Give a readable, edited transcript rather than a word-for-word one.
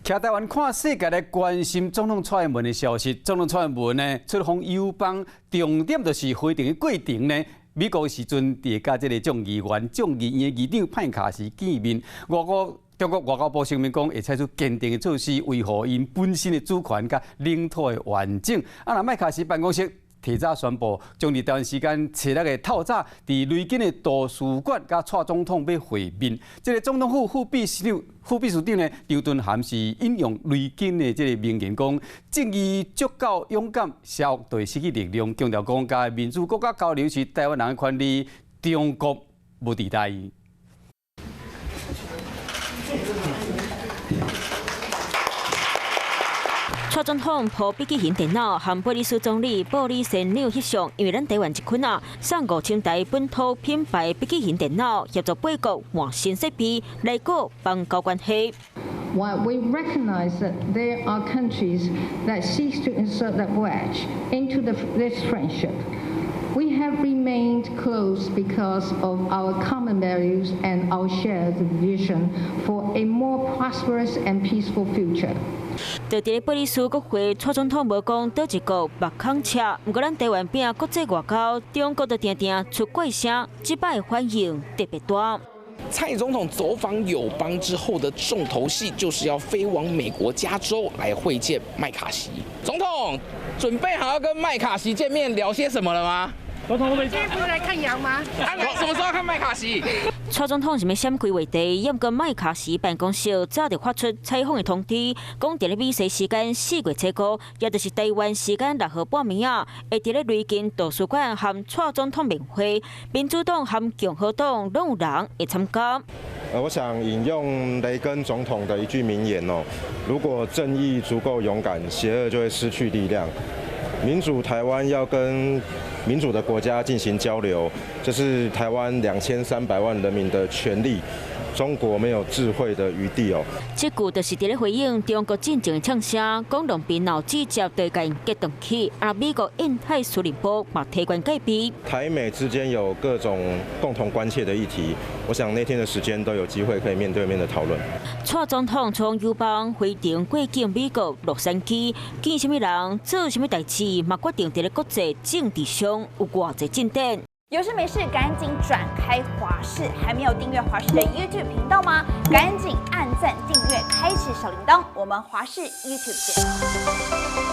徛台灣看世界來關心總統蔡英文的消息。總統蔡英文呢出訪友邦，重點就是飛程的過程呢。美國時陣佇佮這个眾議員、眾議院的議長麥卡錫見面。外國中國外交部聲明講，會採取堅定的措施維護𪜶本身的主權佮領土的完整。啊，若麥卡錫辦公室提早宣布，將佇台灣時間初六的透早，佇雷根的圖書館佮蔡總統欲會面。這个總統府副秘書長呢，張惇涵是引用雷根的這个名言講：正義足夠勇敢，邪惡就會失去力量。強調講，佮民主國家交流是台灣人的權利，中國無佇內。蔡總統抱筆記型電腦和貝里斯總理布里森紐翕相，因為咱台灣一款啊，送5000台本土品牌筆記型電腦，協助八國換新設備來閣邦交關係。 While we recognize that there are countries that seek to insert that wedge into this friendship, we have remained close because of our common values and our shared vision for a more prosperous and peaceful future. 就佇咧貝里斯國會，蔡總統無講佗一國目空赤，毋過咱台灣拼國際外交，中國就定定出怪聲，這擺反應特別大。蔡總統走訪友邦之後的重頭戲，就是要飛往美國加州來會見麥卡錫總統。準備好要跟麥卡錫見面聊些什麼了嗎？總統，我們今天不是來看羊嗎？啊，什麼時候看麥卡錫？蔡總統是欲閃開話題，毋過麥卡錫辦公室早就發出採訪的通知，講佇咧美西時間4月初五，也就是台灣時間6號半暝仔，會佇咧雷根圖書館和蔡總統面會，民主黨和共和黨攏有人會參加。我想引用雷根總統的一句名言哦：如果正義足夠勇敢，邪惡就會失去力量。民主台灣要跟民主的國家進行交流，這是台灣2300萬人民的權利。中國沒有置喙的餘地哦。這句就是佇咧回應中國進前的嗆聲，講兩邊鬧直接對共激動起，啊，美國印太司令部嘛提懸戒備。台美之間有各種共同關切的議題，我想那天的時間都有機會可以面對面的討論。蔡總統從友邦飛程過境美國洛杉磯，見啥物人，做啥物代誌，嘛決定佇咧國際政治上有偌濟進展。有事沒事趕緊轉開華視，還沒有訂閱華視的 YouTube 頻道嗎？趕緊按讚、訂閱、開啟小鈴鐺，我們華視 YouTube 見。